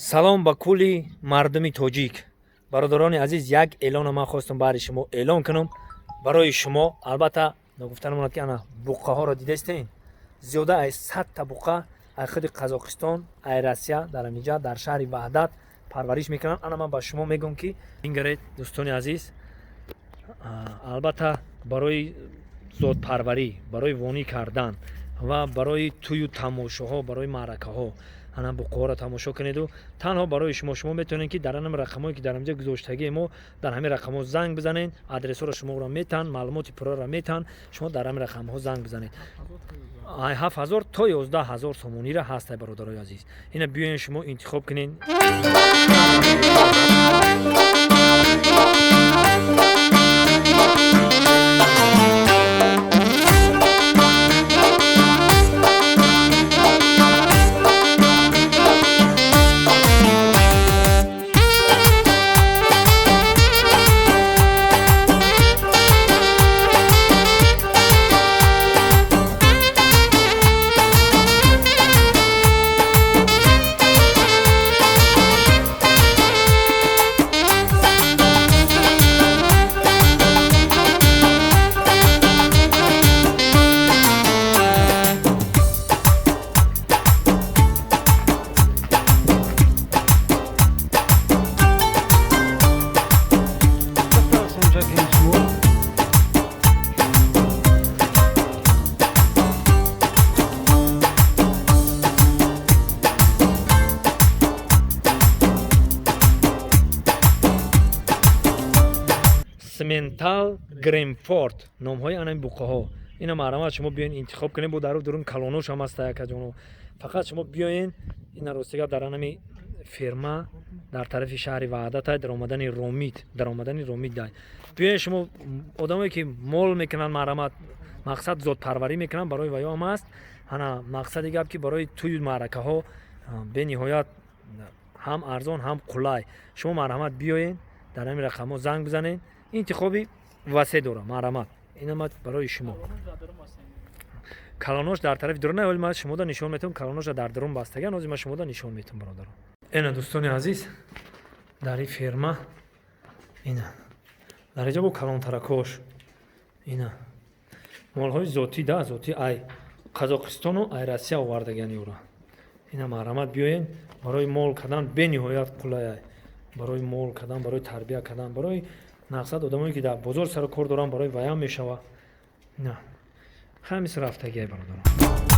Салом ба кулли мардуми тоҷик. Бародарони азиз, як эълона ман хостам баҳри шумо эълон кунам. Барои шумо албатта нагуфта намонад, ки ана буққаҳоро дидастен, зиёда аз 100-та буққа ай худи Қазоқистон, ай Россия дар ҳаминҷа дар шаҳри Ваҳдат парвариш мекунанд. Ана ман ба шумо мегӯям, ки бингаред, дӯстони азиз, албатта барои зодпарварӣ, барои вонӣ кардан ва барои тӯю тамошоҳо, барои маъракаҳо ана буққаҳоро тамошо кунеду танҳо барои шумо. Шумо метавонед, ки дар ҳамин рақамҳое, ки дар ҳаминҷа гузоштагии мо, дар ҳамин рақамҳо занг бизанед. Адресҳоро шуморо метаҳанд, маълумоти пурраро метаҳанд. Шумо дар ҳамин рақамҳо занг бизанед. Ай 7000 то 11 000 сомонира ҳастай. Бародарои азиз, ина биёен, шумо интихоб кунед. Симментал, Гренфорд, номҳои ана ин буққаҳо. Ина марҳамат, шумо биёен, интихоб кунед. Бо дару дурун калонош ҳам ҳаста, якаҷоно. Фақат шумо биёен. Ина рости гап, дар анами ферма дар тарафи шаҳри Ваҳдатай, даромадани Ромит, даромадани Ромит дай. Биёен шумо, одамое ки мол мекунанд, марҳамат, мақсад зодпарварӣ мекунанд, барои ваё ҳам аст. Ана мақсади гап, ки барои тӯю маъракаҳо бениҳоят ҳам арзон, ҳам қулай. Шумо марҳамат биёен, дар ҳамин рақамҳо занг бизанед. Интихоби васеъ дорам. Марҳамат, инама барои шумо. Калонош дар тарафи дурун, вале ман шумода нишон метавам. Калоноша дар дурун бастаган, ҳозир ман шумода нишон метавам, бародарон. Ина, дӯстони азиз, дар ин ферма ина дар инҷа бо калонтаракош, ина молҳои зотӣ да, зотӣ ай Қазоқистону ай Россия овардаган ёра. Ина марҳамат, биёен, барои мол кардан бениҳоят қулай ай, барои мол кардан, барои тарбия кардан, барои мақсад одамое ки дар бозор сару кор доранд, барои ваям мешава. На ҳамис рафтагиай, бародарон.